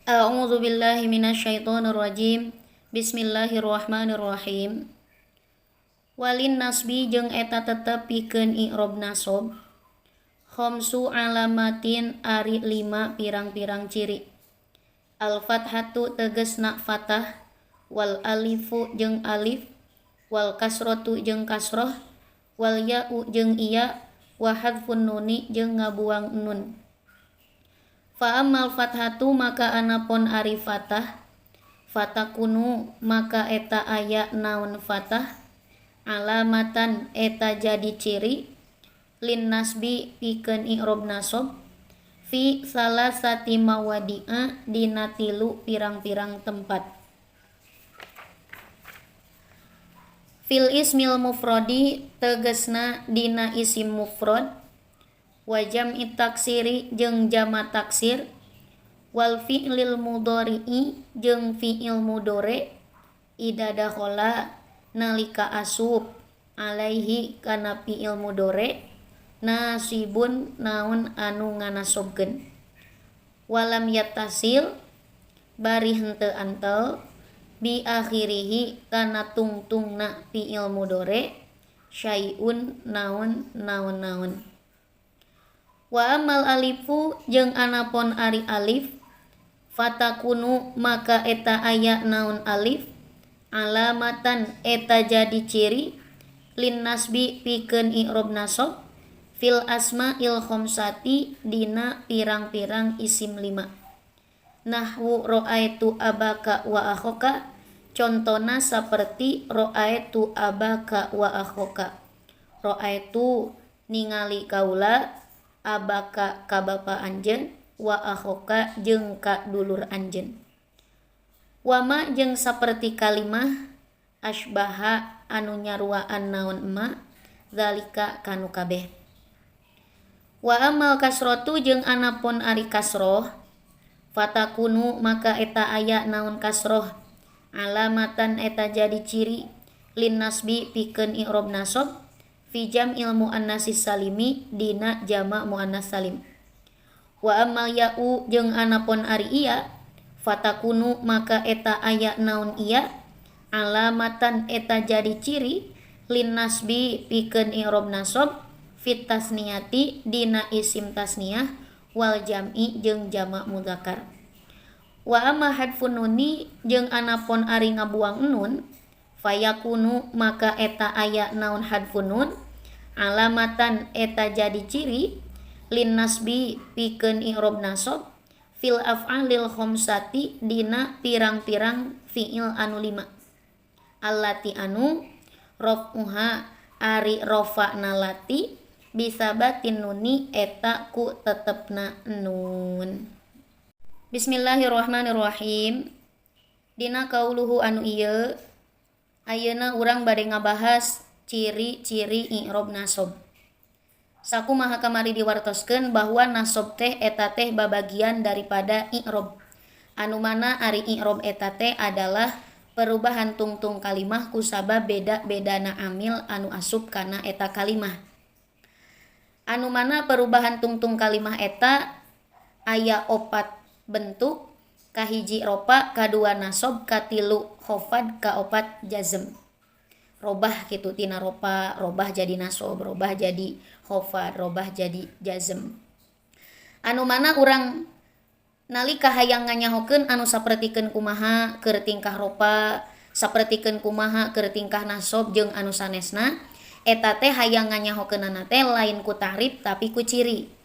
A'udzu billahi minasyaitonir rajim. Bismillahirrahmanirrahim. Walin nasbi jeung eta tetep pikeun i'rob nasab. Khamsu alamatin ari 5 pirang-pirang ciri. Al fathatu tegesna fathah, wal alifu jeung alif, wal kasratu jeung kasroh, wal ya'u jeung iya, wa hadfun nuni jeung ngabuang nun. Fa ammal fathatu maka anapon ari fathah, fatakunu maka eta aya naon fathah, alamatan eta jadi ciri lin nasbi pikeun i'rob nasab fi salasati mawadi'a dina tilu pirang-pirang tempat. Fil ismil mufradi tegesna dina isim mufrad, wa jam'i taksiri jeung jama taksir, wal fi'lil mudhari'i jeung fi'il mudhari ida dakhala nalika asup alaihi kana fi'il mudhari nasibun naon anu nganasobkeun, walam yattasil bari henteu antel bi akhirihi kana tungtungna fi'il mudhari syai'un naon naon naon. Wa amal alifu jeung anapon ari alif, fatakunu maka eta aya naon alif, alamatan eta jadi ciri lin nasbi pikeun i'rob nasab fil asma'il khamsati dina pirang-pirang isim 5. Nahwu ra'aitu abaka wa akhaka, contona saperti ra'aitu abaka wa akhaka. Ra'aitu ningali kaula, abaka ka bapa anjeun, wa akhoka jeung ka dulur anjeun. Wama jeung saperti kalimah asbaha anu nyaruaan naon ema zalika kanu kabeh. Wa amal kasrotu jeung anapon ari kasroh, fatakunu maka eta aya naon kasroh, alamatan eta jadi ciri lin nasbi pikeun i'rob nasab fi jam'il muannasis salimi dina jama muannas salim. Wa amal ya'u jeung anapon ari iya, fatakunu maka eta aya naon iya, alamatan eta jadi ciri lin nasbi pikeun i'rob nasab fit tasniyati dina isim tasniyah wal jam'i jeung jama mudzakkar. Wa amma hadfun nuni jeung anapon ari ngabuang nun, fayakunu maka eta aya naon hadfun nun, alamatan eta jadi ciri lin nasbi pikeun i'rob nasab fil af'alil khamsati dina pirang-pirang fi'il anu 5. Allati anu raf'uha ari rafa'na lati bisabatin nuni eta ku tetepna nun. Bismillahirrahmanirrahim. Dina kauluhu anu ieu ayeuna urang bade ngabahas ciri-ciri i'rob nasab. Sakumaha kamari diwartoskeun bahwa nasab teh eta teh babagian daripada i'rob. Anu mana ari i'rob eta teh adalah perubahan tungtung kalimah kusabab beda-bedana amil anu asup kana eta kalimah. Anu mana perubahan tungtung kalimah eta aya 4 bentuk, kahiji ropa, kadua nasob, katilu khofad, kaopat jazm. Robah kitu tina ropa, robah jadi nasob, robah jadi khofad, robah jadi jazm. Anu mana urang nalika hayang nganyahokeun anu sapertikeun kumaha keur tingkah ropa, sapertikeun kumaha keur tingkah nasob jeung anu sanesna, eta teh hayang nganyahokeunana teh lain ku ta'rif tapi ku ciri.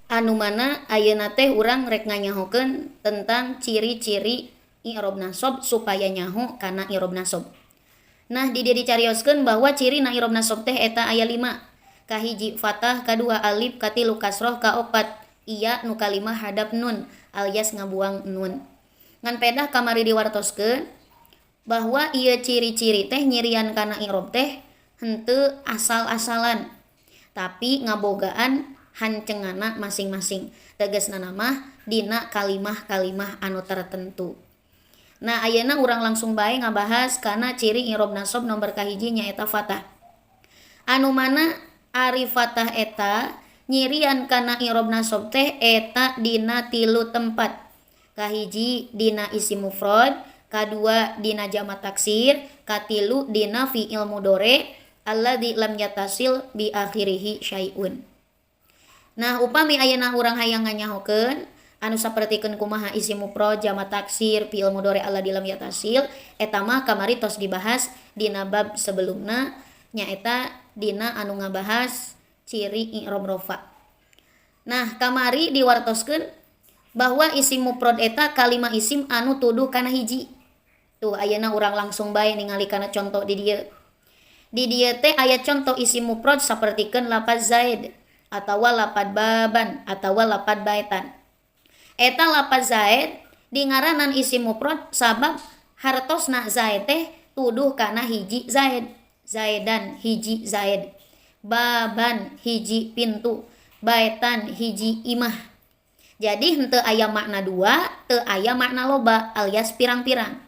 Anu mana ayeuna teh urang rek nganyahokeun tentang ciri-ciri i'rob nasab supaya nyaho kana i'rob nasab. Nah, di dieu dicarioskeun bahwa ciri na i'rob nasab teh eta aya 5. Kahiji fathah, kadua alif, katilu kasroh, kaopat iya, nu kalima hadap nun alias ngabuang nun. Ngan pedah kamari diwartoskeun bahwa ieu ciri-ciri teh nyirian kana i'rob teh henteu asal-asalan, tapi ngabogaan hancengana masing-masing. Tegasna mah dina kalimah-kalimah anu tertentu. Nah, ayeuna urang langsung bae ngabahas kana ciri i'rob nasab nomor kahiji nyaeta fathah. Anu mana ari fathah eta nyirian kana i'rob nasab teh eta dina 3 tempat. Kahiji dina isim mufrad, kadua dina jama taksir, katilu dina fi'il mudhari alladzi lam yattasil bi akhirihi syai'un. Nah, upami ayeuna urang hayang nganyahokeun anu sapertikeun kumaha isim mufrad, jama taksir, fi'il mudhari alladzi lam yattasil, eta mah kamari tos dibahas dina bab sebelumna, nyaeta dina anu ngabahas ciri i'rob rofa. Nah, kamari diwartoskeun bahwa isim mufrad eta kalima isim anu tuduh kana hiji. Tuh ayeuna urang langsung bae ningali kana contoh di dieu. Di dieu teh aya contoh isim mufrad sapertikeun lapad zaid atawa lapad baban atawa lapad baitan. Eta lapad zaid dingaranan isim mufrad sabab hartosna zaid teh tuduh kana hiji zaid. Zaidan hiji zaid, baban hiji pintu, baitan hiji imah. Jadi henteu aya makna dua, teu aya makna loba alias pirang-pirang.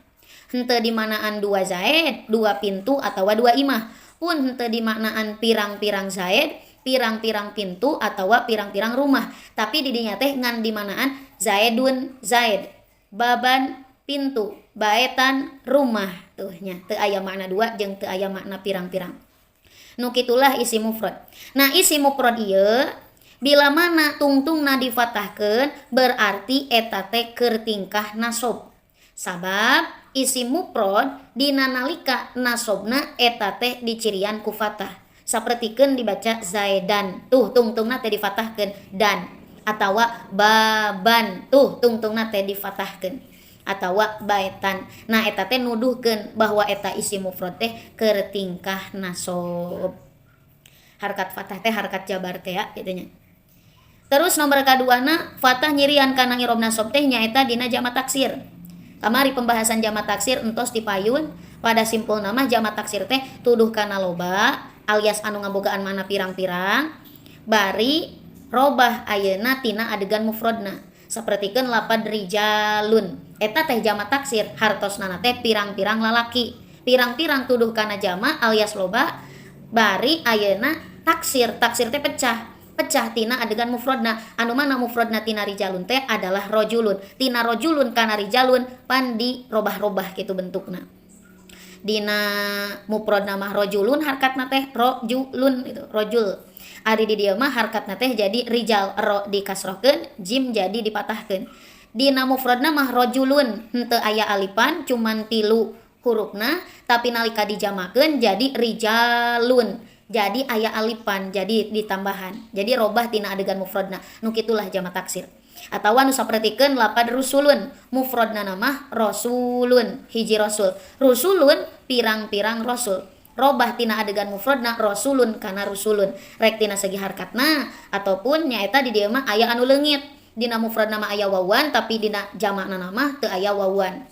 Henteu dimaknaan dua zaid, dua pintu atawa dua imah. Pun henteu dimaknaan pirang-pirang zaid, pirang-pirang pintu atawa pirang-pirang rumah. Tapi di dinya teh ngan dimaknaan zaidun zaid, baban pintu, baitan rumah. Tuh nya teu aya makna dua jeung teu aya makna pirang-pirang. Nu kitulah isim mufrad. Nah, isim mufrad ieu bila mana tungtungna difatahkeun berarti eta teh keur tingkah nasob. Sabab isim mufrad dina nalika nasobna eta teh dicirian ku fathah. Sapertikeun dibaca zaidan, tuh tungtungna teh difatahkeun dan, atawa baban, tuh tungtungna teh difatahkeun, atawa baitan. Nah, eta teh nuduhkeun bahwa eta isim mufrad teh keur tingkah nasob. Harkat fathah teh harkat jabar teh ya kitu nya. Terus nomor kaduana fathah nyirian kana i'rob nasob teh nyaeta dina jama taksir. Kamari pembahasan jama taksir entos dipayun pada simpul nama jama taksir teh tuduh kana loba alias anu ngabogaan mana pirang-pirang bari robah ayeuna tina adegan mufrodna. Sapertikeun lapad rijalun eta teh jama taksir hartosna teh pirang-pirang lalaki, pirang-pirang tuduh kana jama alias loba bari ayeuna taksir, taksir teh pecah, pecah tina adegan mufrodna, anu mana mufrodna tina rijalun teh adalah rojulun, tina rojulun kana rijalun pan dirobah-robah gitu bentukna. Dina mufrodna mah rojulun harkatna teh rojulun itu rojul. Ari di dieu mah harkatna teh jadi rijal, ro dikasrohkeun, jim jadi dipatahkeun. Dina mufrodna mah rojulun henteu aya alipan cuman 3 hurufna, tapi nalika dijamakeun jadi rijalun. Jadi aya alipan, jadi ditambahan. Jadi robah tina adegan mufrodna. Nu kitulah jama taksir. Atawa nu sapertikeun lapad rusulun, mufrodna mah rasulun, hiji rasul. Rusulun pirang-pirang rasul. Robah tina adegan mufrodna rasulun kana rusulun. Rek tina segi harkatna ataupun nyaeta di dieu mah aya anu leungit. Dina mufrodna mah aya wawan tapi dina jamakna mah teu aya wawan.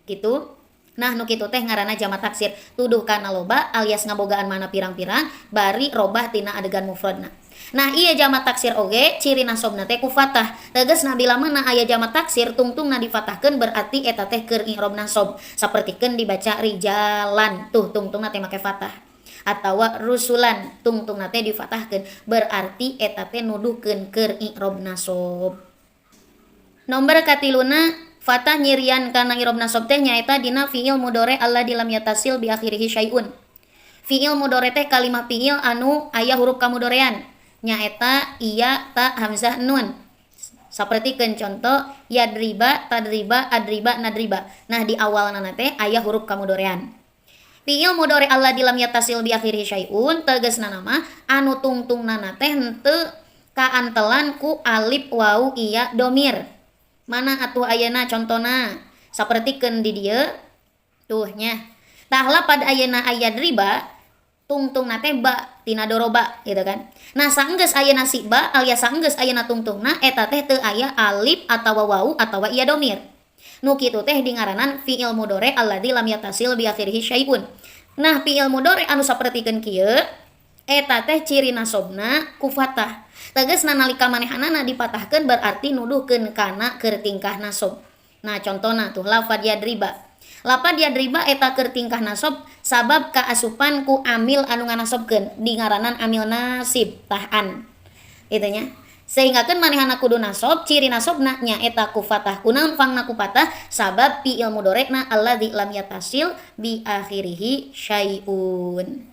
Gitu. Nah, nu kitu teh ngaranna jama taksir, tuduh kana loba alias ngabogaan mana pirang-pirang bari robah tina adegan mufrodna. Nah, ieu jama taksir oge ciri nasobna teh ku fathah. Tegasna bila mana aya jama taksir tungtungna difatahkeun berarti eta teh keur i'rob nasob. Sapertikeun dibaca rijalan, tuh tungtungna teh make fathah. Atawa rusulan, tungtungna teh difatahkeun berarti eta teh nuduhkeun keur i'rob nasob. Nomor katiluna fathah nyirian kana i'rob nasob teh nyaeta dina fi'il mudhari alladzi lam yattasil bi akhirihi syai'un. Fi'il mudhari teh kalimah fi'il anu aya huruf kamudorean nyaeta iya, ta, hamzah, nun. Sapertikeun contoh yadriba, tadriba, adriba, nadriba. Nah, di awalna teh aya huruf kamudorean. Fi'il mudhari alladzi lam yattasil bi akhirihi syai'un tegasna mah anu tungtungnana teh henteu kaantelan ku alif wawu iya domir. Mana atuh ayeuna contona? Sapertikeun di dieu tuh nya. Tah lapad ayeuna aya riba tungtungna teh ba tina doroba gitu kan. Nah, saenggeus ayeuna si ba alias saenggeus ayeuna tungtungna eta teh teu aya alif atawa wawu atawa iya domir. Nu kitu teh dingaranan fi'il mudhari alladzi lam yattasil bi akhirihi syai'un. Nah, fi'il mudhari anu sapertikeun kieu eta teh ciri nasobna ku fathah. Tegasna nalika manehanana dipatahkeun berarti nuduhkeun kana keur tingkah nasob. Nah, contona tuh lafad yadriba. Lapad yadriba eta keur tingkah nasob sabab kaasupan ku amil anu nganasobkeun dingaranan amil nasib tahan. Itu nya. Sehinggakeun manehna kudu nasob, ciri nasobna nyaeta ku fathah. Kunaon pangna ku fathah? Sabab fi'il mudhari'na alladzi lam yattasil bi akhirihi syai'un.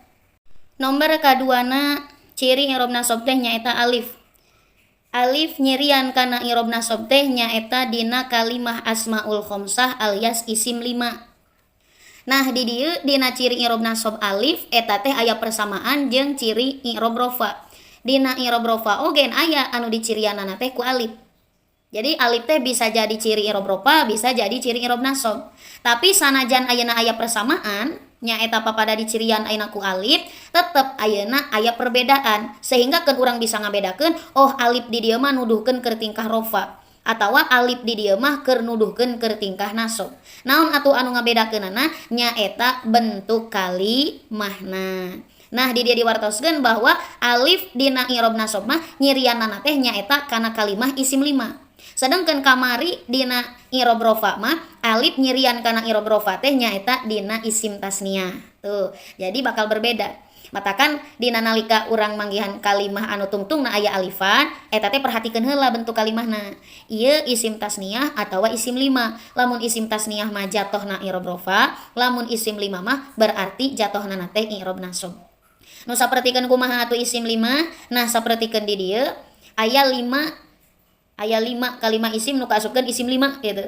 Nomor kaduana ciri i'rob nasob teh nyaeta alif. Alif nyirian kana i'rob nasob teh nyaeta dina kalimah asmaul khamsah alias isim 5. Nah di dieu dina ciri i'rob nasob alif eta teh aya persamaan jeung ciri i'rob rofa. Dina i'rob rofa oge aya anu dicirianana teh ku alif. Jadi alif teh bisa jadi ciri i'rob rofa, bisa jadi ciri i'rob nasob. Tapi sanajan ayeuna aya persamaan nyaeta papada dicirian ayeuna ku alif, tetep ayeuna aya perbedaan sehingga keun urang bisa ngabedakeun, oh alif di dieu mah nuduhkeun keur tingkah rofa atawa alif di dieu mah keur nuduhkeun keur tingkah nasob. Naon atuh anu ngabedakeunana? Nyaeta bentuk kalimahna. Nah di dieu diwartoskeun bahwa alif dina i'rob nasob mah nyirianana teh nyaeta kana kalimah isim 5. Sedangkan kamari dina i'rob rofa mah alif nyirian kana i'rob rofa teh nyaeta dina isim tasniah. Tuh, jadi bakal berbeda. Matakan dina nalika urang manggihan kalimah anu tungtungna aya alifan, eta teh perhatikeun heula bentuk kalimahna. Ieu isim tasniah atawa isim 5. Lamun isim tasniah mah jatohna i'rob rofa, lamun isim 5 mah berarti jatohna teh i'rob nasob. Nu sapertikeun kumaha atuh isim 5? Nah sapertikeun di dieu aya 5, aya 5 kalimah isim nu kaasupkeun isim 5 gitu.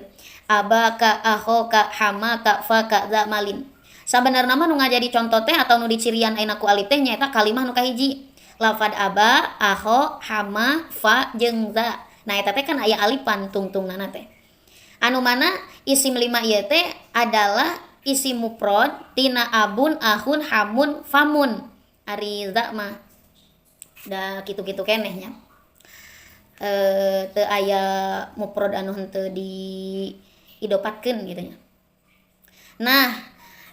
Abaka, akhoka, hamaka, faka, zamalin. Sabenerna mah nu ngajadi contoh teh atau nu dicirian ayeuna ku alif teh nyaeta kalimah nu kahiji. Lafad aba, akho, hama, fa jeung za. Nah eta teh kan aya alifan tungtungnana teh. Anu mana isim 5 ieu teh adalah isim mufrad tina abun, ahun, hamun, famun. Ari za mah da kitu-kitu keneh nya. Teu aya mufrad anu henteu diidopatkeun gitu nya. Nah,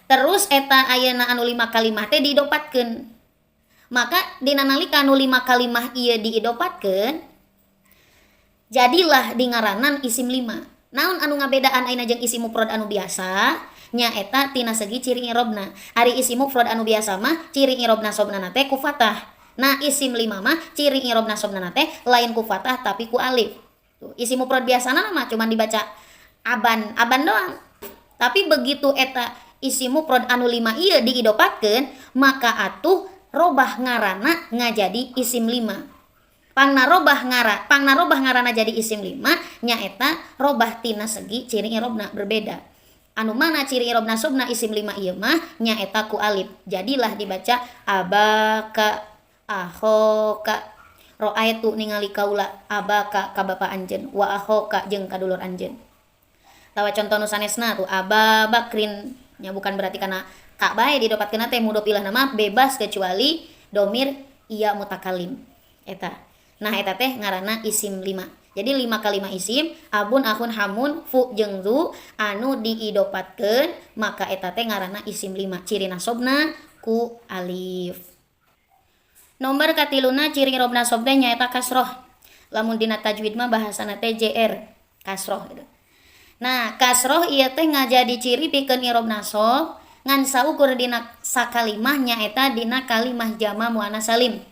terus eta ayeuna anu 5 kalimah teh diidopatkeun. Maka dina nalika anu 5 kalimah ieu diidopatkeun, jadilah dingaranan isim 5. Naon anu ngabedaan ayeuna jeung isim mufrad anu biasa? Nyaeta tina segi ciri i'robna. Ari isim mufrad anu biasa mah ciri i'rob nasobna teh ku fathah. Nah isim 5 mah ciri i'rob nasobna teh lain ku fathah tapi ku alif. Tuh, isim mufrad biasana mah cuman dibaca aban, aban doang. Tapi begitu eta isim mufrad anu 5 ieu diidopatkeun, maka atuh robah ngaranna ngajadi isim 5. Pangna robah ngaranna jadi isim 5 nyaeta robah tina segi ciri i'robna berbeda. Anu mana ciri i'rob nasobna isim 5 ieu mah nyaeta ku alif. Jadilah dibaca abaka, akhoka, ro'aitu ningali kaula, abaka ka bapa anjeun, wa akhoka jeung ka dulur anjeun. Tawa contoh nu sanesna tuh Aba Bakrin nya, bukan berarti kana ka bae didopatkeun teh mudhof ilah nama bebas kecuali domir iya mutakalim eta. Nah eta teh ngaranna isim 5. Jadi 5 kalimah isim abun, ahun, hamun, fu jeung zu anu diidopatkeun maka eta teh ngaranna isim 5. Ciri nasobna ku alif. Nomor katiluna ciri i'rob nasob teh nyaeta kasroh. Lamun dina tajwid mah bahasana teh JR, kasroh gitu. Nah, kasroh ieu teh ngajadi ciri pikeun i'rob nasob ngan saukur dina sakalimah nyaeta dina kalimah jama muannas salim.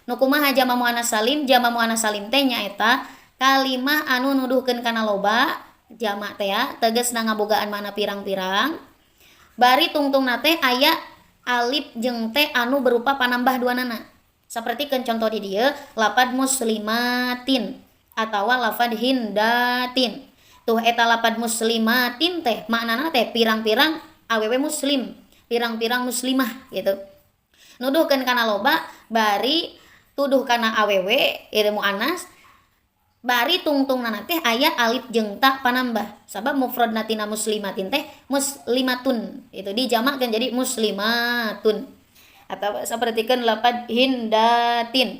Nu kumaha jama muannas salim? Jama muannas salim teh nyaeta kalimah anu nuduhkeun kana loba jama teh ya, tegasna ngabogaan mana pirang-pirang. Bari tungtungna teh aya alif jeung t anu berupa panambah duanana. Sapertikeun contoh di dieu lapad muslimatin atawa lapad hindatin. Tuh eta lapad muslimatin teh maknana teh pirang-pirang awewe muslim, pirang-pirang muslimah gitu. Nuduhkeun kana loba bari tuduh kana awewe ieu muannas bari tungtungnana teh aya alif jeung ta panambah. Sabab mufradna tina muslimatin teh muslimatun itu dijamakkeun jadi muslimatun. Atau sapertikeun lapad hindatin,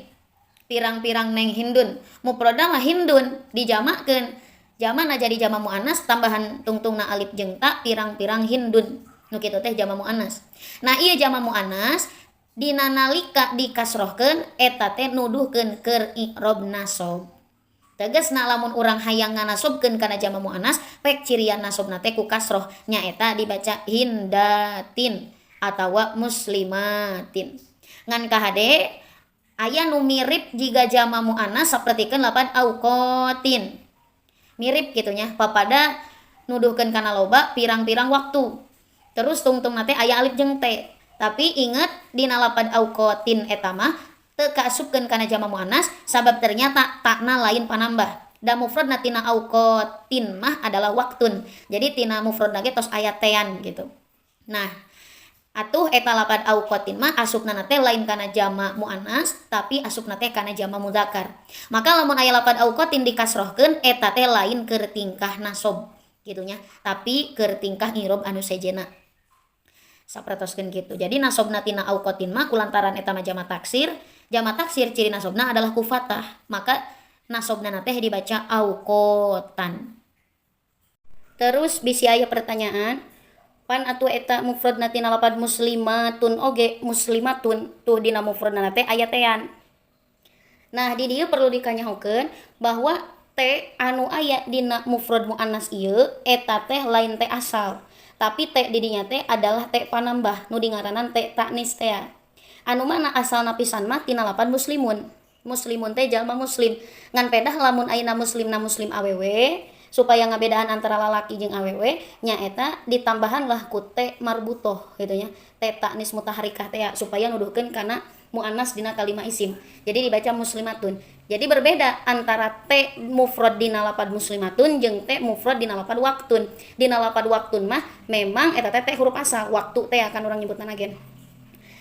pirang-pirang neng hindun, mufradna mah hindun dijamakkeun jamana jadi jama muannas tambahan tungtungna alif jeung ta pirang-pirang hindun. Nu kitu teh jama muannas. Nah ieu jama muannas dina nalika dikasrohkeun eta teh nuduhkeun keur i'rob nasob. Tegasna lamun urang hayang nganasobkeun kana jama muannas pek cirian nasobna teh ku kasroh nyaeta dibaca hindatin atawa muslimatin. Ngan kahade Aya nu mirip jiga jama muannas sapertikeun lapan auqatin. Mirip kitu nya, papada nuduhkeun kana loba pirang-pirang waktu. Terus tungtungna teh aya alif jeung t. Tapi inget dina lapad auqatin eta mah teu kaasupkeun kana jama muannas sabab ternyata takna lain panambah. Da mufradna tina auqatin mah adalah waktun. Jadi tina mufradna ge tos aya tean gitu. Nah, atuh eta lapad auqatin mah asupna teh lain kana jama muannas tapi asupna teh kana jama mudzakkar. Maka lamun aya lapad auqatin dikasrohkeun eta teh lain keur tingkah nasob kitu nya, tapi keur tingkah i'rob anu sejenna. Sapertoskeun kitu. Jadi nasobna tina auqatin mah kulantaran eta mah jama taksir, jama taksir ciri nasobna adalah ku fathah. Maka nasobna teh dibaca auqatan. Terus bisi aya pertanyaan, pan atuh eta mufradna tina lapad muslimatun oge muslimatun tuh dina mufradna teh aya tean. Nah, di dieu perlu dikanyahokeun bahwa t anu aya dina mufrad muannas ieu eta teh lain t asal, tapi t di dinya teh adalah t panambah nu dingaranan t taknis teh. Anu mana asalna pisan mah tina lapad muslimun. Muslimun teh jalma muslim. Ngan pedah lamun ayeuna muslimna muslim awewe supaya ngabedaan antara lalaki jeung awewe nyaeta ditambahan lah ku t marbutoh gitu nya, t taknis mutaharikah teh supaya nuduhkeun kana muannas dina kalimah isim. Jadi dibaca muslimatun. Jadi berbeda antara t mufrad dina lapad muslimatun jeung t mufrad dina lapad waktun. Dina lapad waktun mah memang eta teh huruf asal, waktu teh akan urang nyebutna gen.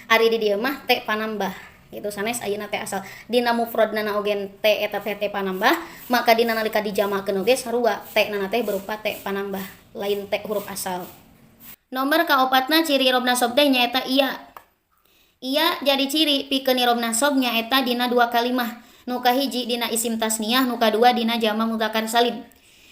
Ari di dieu mah t panambah gitu, sanes ayeuna t asal. Dina mufradna oge t eta teh t panambah, maka dina nalika dijamakeun oge sarua t nana teh berupa t panambah, lain t huruf asal. Nomor kaopatna ciri i'rob nasob teh nyaeta iya. Iya jadi ciri pikeun i'rob nasob nyaeta dina dua kalimah. Nu kahiji dina isim tasniyah, nu kadua dina jama mudzakkar salim.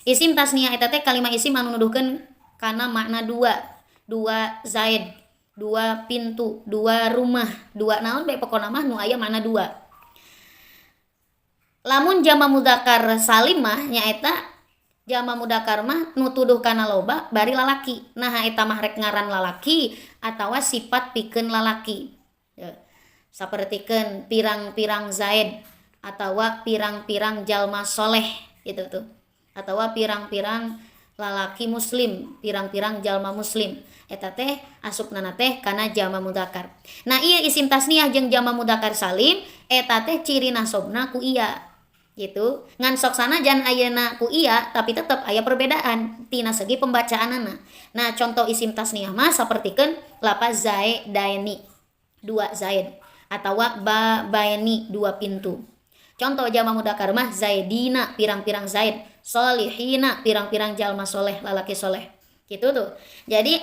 Isim tasniyah eta teh kalimah isim anu nuduhkeun kana makna dua. Dua zaid, dua pintu, dua rumah, dua naon bae pokona mah nu aya makna dua. Lamun jama mudzakkar salim mah nyaeta jama mudzakkar mah nu tuduh kana loba bari lalaki. Nah eta mah rek ngaran lalaki atawa sifat pikeun lalaki. Ya. Sapertikeun pirang-pirang zaid atawa pirang-pirang jalma soleh gitu tuh, atawa pirang-pirang lalaki muslim, pirang-pirang jalma muslim, eta teh asupna teh kana jama mudzakkar. Nah ieu isim tasniyah jeung jama mudzakkar salim eta teh ciri nasobna ku iya gitu. Ngan sok sanajan ayeuna ku iya tapi tetep aya perbedaan tina segi pembacaanana. Nah contoh isim tasniyah mah sapertikeun lafaz zaidaini, dua zaid, atawa ba baini, dua pintu. Contoh jama mudzakkar mah zaidina, pirang-pirang zaid, solihina, pirang-pirang jalma soleh, lalaki soleh. Gitu tuh. Jadi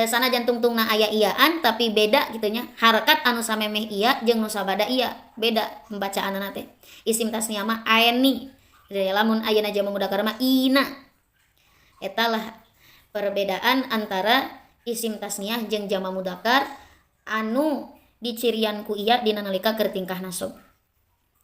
sanajan tungtungna aya iyaan tapi beda gitu nya. Harakat anu samemeh iya jeung nu sabada iya, beda pembacaanana teh. Isim tasniyah mah aeni. Jadi lamun ayeuna jama mudzakkar mah ina. Eta lah perbedaan antara isim tasniyah jeung jama mudzakkar anu dicirian ku iya dina nalika keur tingkah nasab.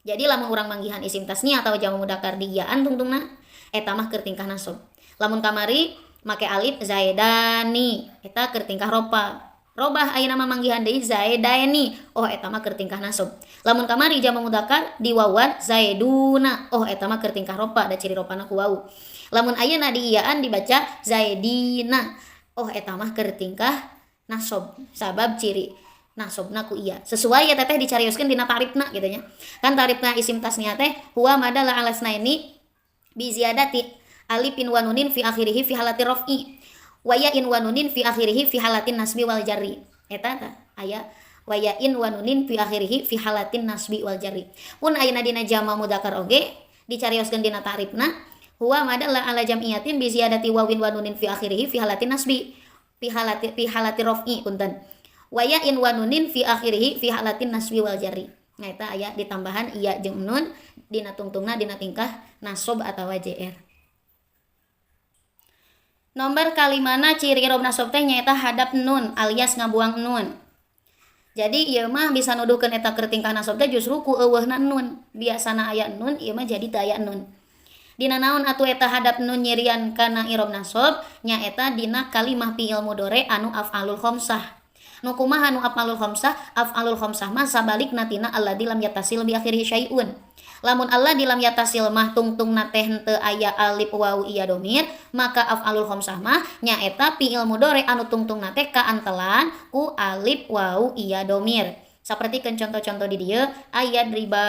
Jadi lamun urang manggihan isim tasniyah atau jama mudzakkar di iyaan tungtungna eta mah keur tingkah nasab. Lamun kamari make alif zaidani eta keur tingkah rofa. Robah ayeuna mah manggihan deui zaidaini, oh eta mah keur tingkah nasab. Lamun kamari jama mudzakkar diwawan zaiduna, oh eta mah keur tingkah rofa da ciri rofana ku wau. Lamun ayeuna di iyaan dibaca zaidina, oh eta mah keur tingkah nasab sabab ciri nasobna ku iya. Sesuai ya teteh dicarioskeun dina tarifna gitu nya. Kan tarifna isim tasniyah teh huwa madalla ala snaini bi ziyadati alifin wa nunin fi akhirih fi halati raf'i wa ya'in wa nunin fi akhirih fi halatin nasbi wal jarri. Eta tah aya wa ya'in wa nunin fi akhirih fi halatin nasbi wal jarri. Pun ayeuna dina jama mudzakkar oge dicarioskeun dina tarifna huwa madalla ala jam'iyatin bi ziyadati wawin wa nunin fi akhirih fi halatin nasbi fi halati raf'i punten. Wa ya'in wa nunin fi akhirih fi halatin nasbi wal jarri. Nah eta aya ditambahan iya jeung nun dina tungtungna dina tingkah nasab atawa jr. Nomor kalimana ciri i'rob nasab teh nyaeta hadap nun alias ngabuang nun. Jadi ieu mah bisa nuduhkeun eta keur tingkah nasab teh justru ku eueuhna nun. Biasana aya nun, ieu mah jadi teu aya nun. Dina naon atuh eta hadap nun nyirian kana i'rob nasab nyaeta dina kalimah fi'il mudhari anu af'alul khamsah. Nu kumaha nu af'alul khamsah? Af'alul khamsah mah sabalikna tina alladzi lam yattasil bi akhirih syai'un. Lamun alladzi lam yattasil mah tungtungna teh henteu aya alif waw iya domir, maka af'alul khamsah mah nyaeta fi'il mudhari anu tungtungna teh kaantelan ku alif waw iya domir. Sapertikeun contoh-contoh di dieu ayat riba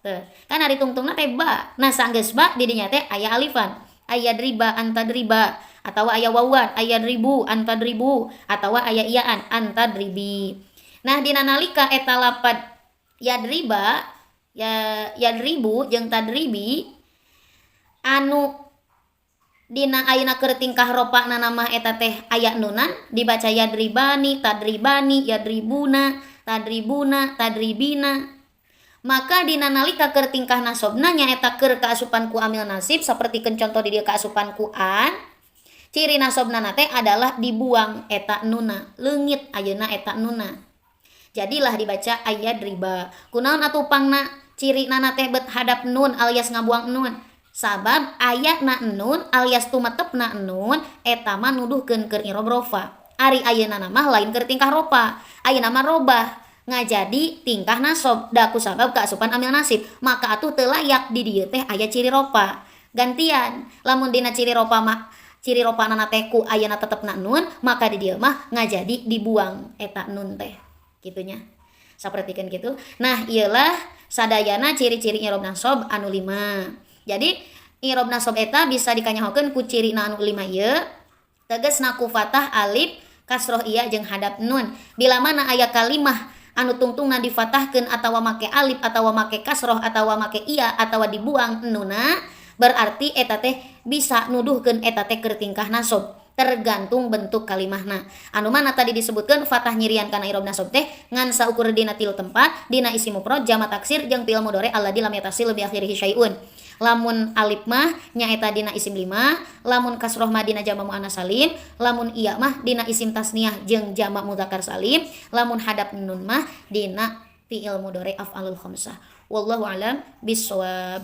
teh. Kan ari tungtungna teh ba. Nah sanggeus ba di dinya teh aya alifan. Ayat riba antadriba atawa aya wawan ayat ribu antadribu atawa aya iyaan antadribi. Nah dina nalika eta lapad yadriba ya yadribu jeung tadribi anu dina ayeuna keur tingkah ropana mah eta teh aya nunan dibaca yadribani tadribani yadribuna tadribuna tadribina. Maka dina nalika keur tingkah nasobna nyaeta keur kaasupan ku amil nasib sapertikeun contoh di dieu kaasupan ku an, ciri nasobna teh adalah dibuang eta nuna, leungit ayeuna eta nuna. Jadilah dibaca ayat riba. Kunaon atuh pangna ciri nana teh bet hadap nun alias ngabuang nun? Sabab ayatna nun alias tumetepna nun eta mah nuduhkeun keur i'rob rofa. Ari ayeuna mah lain keur tingkah rofa. Ayeuna mah robah ngajadi tingkah nasob da ku sabab kaasupan amil nasib. Maka atuh teu layak di dieu teh aya ciri rofa. Gantian lamun dina ciri rofa mah ciri rofa nana teh ku ayeuna tetepna nun, maka di dieu mah ngajadi dibuang eta nun teh kitunya. Sapertikeun kitu. Nah, ieulah sadayana ciri-ciri i'rob nasob anu 5. Jadi i'rob nasob eta bisa dikanyahokeun ku cirina anu 5 ieu. Tegasna ku fathah alif kasroh iya jeung hadap nun. Bila mana aya kalimah anu tungtungna difatahkeun atawa make alif atawa make kasroh atawa make iya atawa dibuang nuna, berarti eta teh bisa nuduhkeun eta teh keur tingkah nasob tergantung bentuk kalimahna. Anu mana tadi disebutkeun fathah nyirian kana i'rob nasob teh ngan saukur dina tilu tempat, dina isim mufrad, jama taksir jeung fi'il mudhari alladzi lam yattasil bi akhirih syai'un. Lamun alif mah nyaeta dina isim 5, lamun kasroh mah dina jama muannas salim, lamun iya mah dina isim tasniah jeung jama mudzakkar salim, lamun hadap nun mah dina fi'il mudhari af'alul khamsah. Wallahu alam bissawab.